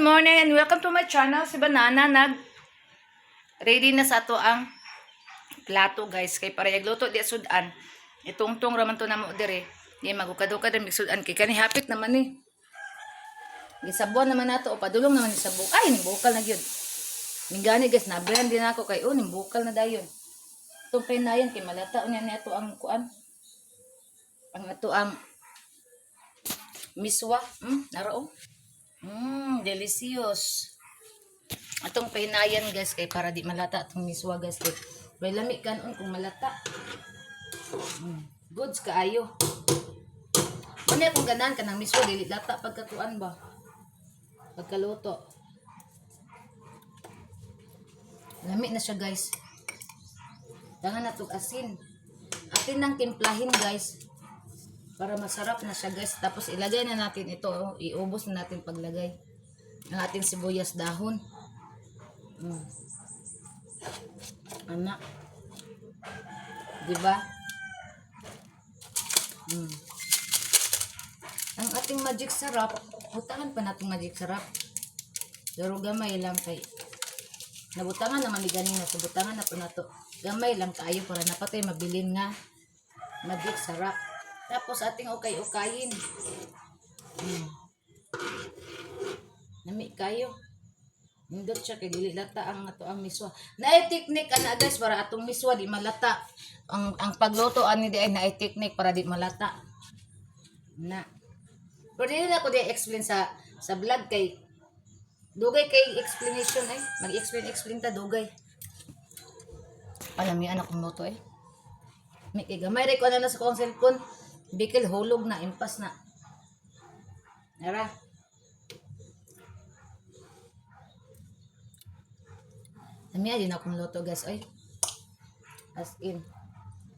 Good morning and welcome to my channel. Si Banana nag ready na sa ato ang plato, guys, kay para luto di sudan. Itungtong raman to namo dire. Di magukad-ukad ang sudan kay kani hapit naman ni. Gisabuan naman nato o padulong naman ni sabo. Ay, ning bukal na gyud. Mingani, guys, nabrand din ako kay oh ning bukal na dayon. Itong pinayan kay malata unya ni ato ang kuan. Ang ato ang miswa, naro. Delicious. Atong pahinayan, guys, kay para di malata atong miswa, guys, kay may lami kanon kung malata. Goods kaayo. Muna akong ganahan kanang miswa dili lata pagkakuan ba. Pagkaluto. Lami na siya, guys. Dangan na tog asin. Atin nang timplahin, guys, para masarap na siya, guys. Tapos ilagay na natin ito, oh. Iubos na natin paglagay ng ating sibuyas dahon. Ana. 'Di ba? Ang ating magic sarap, butangan pa natin magic sarap. Pero gamay lang kay nabutangan naman ni ganina, so butangan na po nato. Gamay lang kaayo para napatay mabilin nga magic sarap. Tapos ating ukay-ukayin. Nami kayo. Nindot siya kay dili lata ang ato ang miswa. Naay technique ana, guys, para atong miswa di malata. Ang pagluto ani di ay naay technique para di malata. Na. Pero dili na ko di explain sa vlog kay dugay kay explanation ay mag-explain explain ta dugay. Alam niyo anak kong luto eh. May kay gamay ra ko na sa kong cellphone. Bikil hulog na impas na. Nara. Namiya din akong luto, guys, ay. As in.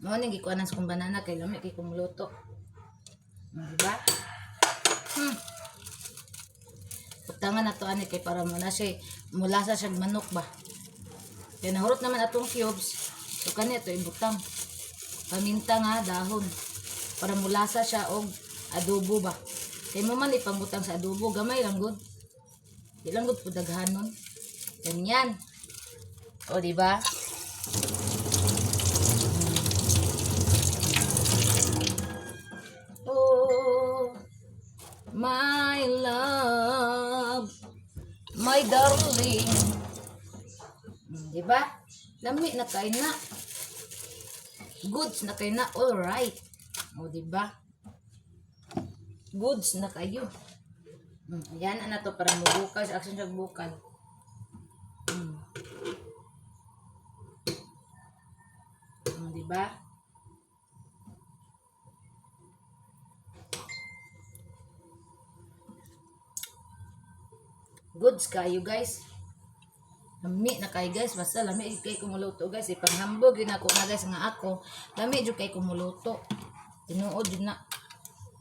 Mao ning gikuanan sa kong banana kay lami kay kong luto. Diba? Butangan na to ani kay para mo na siya mulasa siya manok ba. Kaya nahurot naman atong cubes. So kani ato ibutang. Paminta nga dahon para mulasa siya og adobo ba. Kay mo man ipangbutang sa adobo, gamay lang gud. Di lang gud pudaghanon. Ganyan. O, di ba? Oh, my love, my darling. Di ba? Lami na kay na. Goods na kay na. All right. O, di ba? Goods na kayo. Ayan na to para mubukal. Action siya bukal. Di ba? Goods kayo, guys. Lami na kayo, guys. Basta lami kay kumuluto, guys. Ipanghambog yun ako na, guys, nga ako. Lami jud kay kumuluto. Tinuod jud na.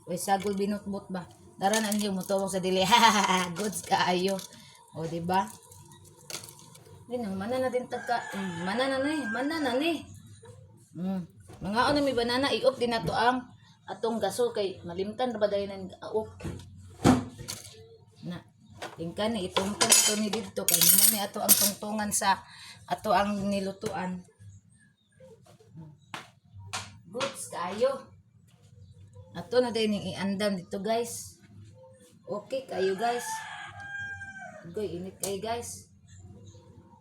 Way sagol binutbot ba. Dara na ninyo mutawag sa dili. Goods kaayo. O, di ba? Di nang mana na din tagka. Mana na ni, mana na ni. Mga ano may banana i-off din nato ang atong gasol kay malimtan ra ba dayon ang off. Na. Tingkan ni itungtong ito ni didto kay naman ni ato ang tungtungan sa ato ang nilutuan. Goods kayo. Ato na din yung iandam dito, guys. Okay kayo, guys. Goy, init kayo, guys.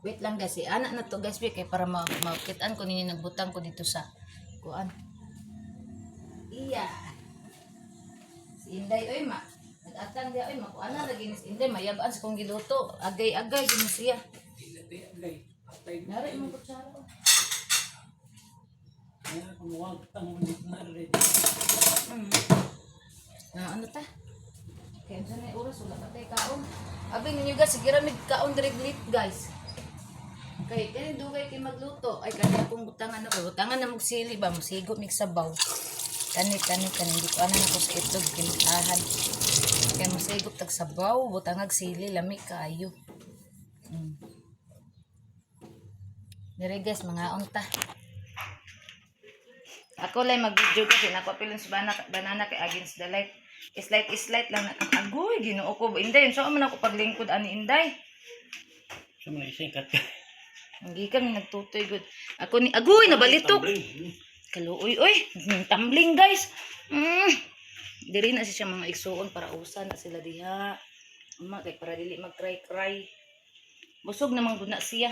Wait lang, guys, si anak na to, guys, wait, kay para makitaan ko ninyo nagbutang ko dito sa kuan. Iya. Si Inday oy ma. Nag-atang dia oy makuan na lagi ni si Inday mayabaan sa kong giluto. Agay-agay gini siya. Nari mo kutsara. Na ano ta? Kaya unsa na yung oras, wala pa tayo kaon. Abi ninyo, guys, sige ra mig kaon diri late, guys. Kay kani dugay kay magluto. Ay, kani akong butangan ako. Butangan na mog sili ba, musigo mig sabaw. Kani kani kani di ko ana nako sa itlog kintahan. Kay musigo tag sabaw, butangag sili lami kaayo. Dire, guys, mga unta. Ako lang mag-video kasi nako pilon sa banana, banana kay against the light. Slight slight lang na. Agoy, Ginoo ko. Inday, so man ako paglingkod ani, Inday. Sa mga isingkat. Hindi kami nagtutoy good. Ako ni agoy nabalitok. Tumbling. Kaluoy oy, tumbling, guys. Diri na siya mga igsuon para usa na sila diha. Ama kay para dili mag-cry-cry. Busog namang gud na siya.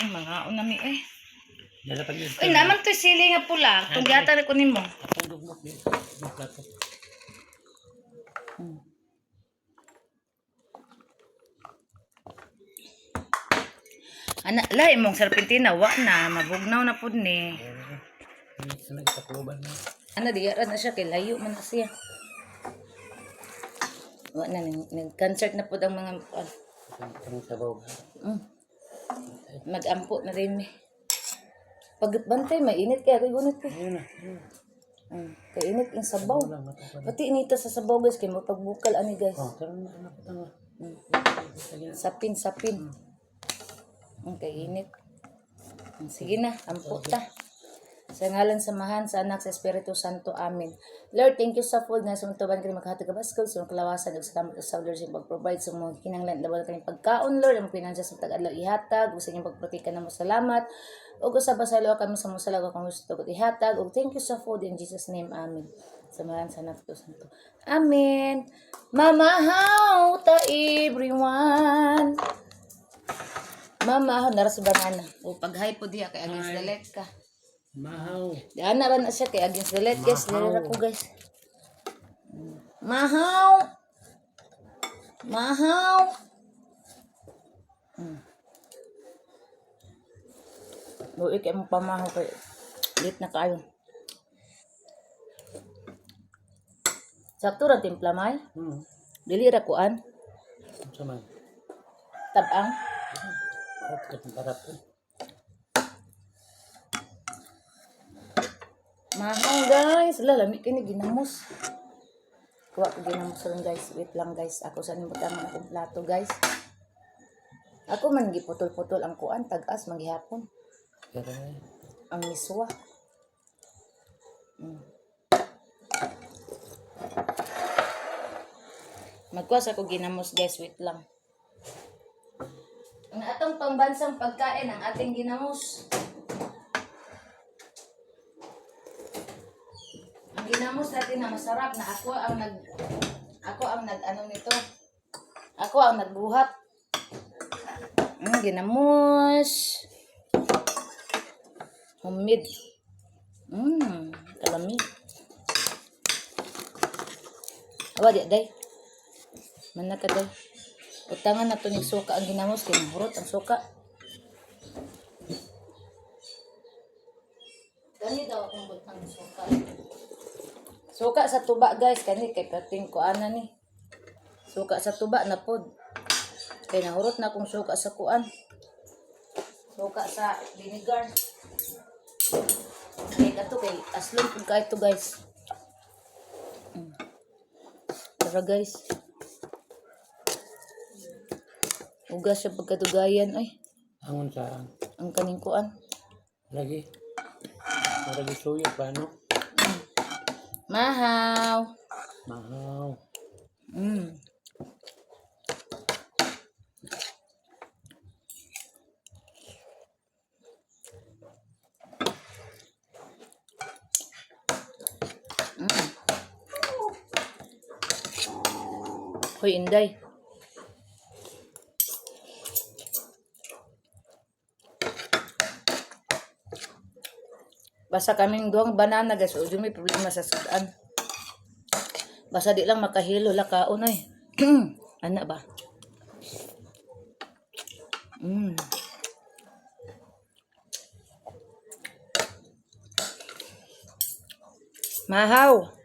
Ay, mga nami eh. Dala pa yun. Uy, naman to sili nga pula. Kung gata na ko nimo. Atong dugmok ni. Plato. Ana, la imong serpentina wa na mabugnaw na pud ni. Sa nagtakloban na. Ana diya ra na siya kay layo man na siya. Wa na nag-concert na pud ang mga Itong sabaw. Mag-ampo na rin mi. Pagbantay mainit kay ako gunit ko. Ayun na. Ayun na. Kay init ang sabaw. Wala, matupa na. Pati inita sa sabaw, guys, kay mo pagbukal ani, guys. Oh, tara na anak ko tanga. Sapin sapin. Kay init. Sige na, ampo ta. Sa ngalan sa Amahan, sa Anak, sa Espiritu Santo. Amen. Lord, thank you sa food nga sumtuban kini maghatag ka baskol sa imong kalawasan ug salamat sa Lord sa imong pag-provide sa mga kinahanglan laban kaning pagkaon, Lord, ang pinansya sa tag-adlaw ihatag ug sa inyong pagprotekta namo, salamat. Ug usab pasaylo kami sa mga salag kung gusto ug ihatag ug thank you sa food in Jesus name. Amen. Sa Amahan, sa Anak, sa Santo. Amen. Mama, how ta everyone. Mama, nara sa banana. O pag-hi po diya kay against the light ka. Mahaw. Diyan na ra na siya kay against the light, guys. Dili ra ko, guys. Mahaw. Mahaw. Uy, kay mo pamahaw kay lit na kayo. Sakto ra timpla may. Dili ra kuan. Sa man. Tabang. Barat ka barat. Mahaw, guys. Hala, lami kini ginamos. Kuha ko ginamos ron, guys. Wait lang, guys. Ako sa nimot ang akong plato, guys. Ako man giputol-putol ang kuan tag-as manggihapon. Pero Ang miswa. Magkuha sa ko ginamos, guys. Wait lang. Ang atong pambansang pagkain ang ating ginamos. Ang ginamos natin na masarap na ako ang nag ano nito. Ako ang nagbuhat. Ginamos. Homemade. Kalami. Awa di day. Mana ka day. Utangan na to ni suka ang ginamos kay mahurot ang suka. Dali daw akong butang suka. Suka sa tuba, guys, kani kay perting ko ana ni. Suka sa tuba na pod. Kay nahurot na akong suka sa kuan. Suka sa vinegar. Kay kato kay aslong pud kay to, guys. Tara, guys. Ugas siya pagkadugayan ay Angon sa ang kaning kuan. lagi. Para gisuyo pa no. Mahaw. Mahaw. Hoy, Inday. Basta kaming duwang banana, guys. O, may problema sa sudan. Basta di lang makahilo lakaon ay. Ana ba? Mahaw.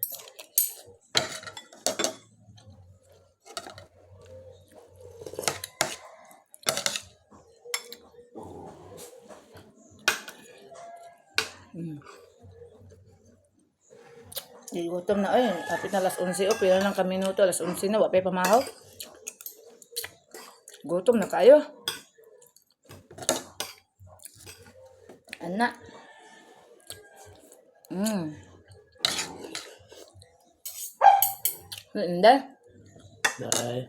Gutom na ay, kapit na alas 11 oh, pila lang kami minuto, alas 11 na, wa pa'y pamahaw. Gutom na kayo. Ana. Hindi. Dahil.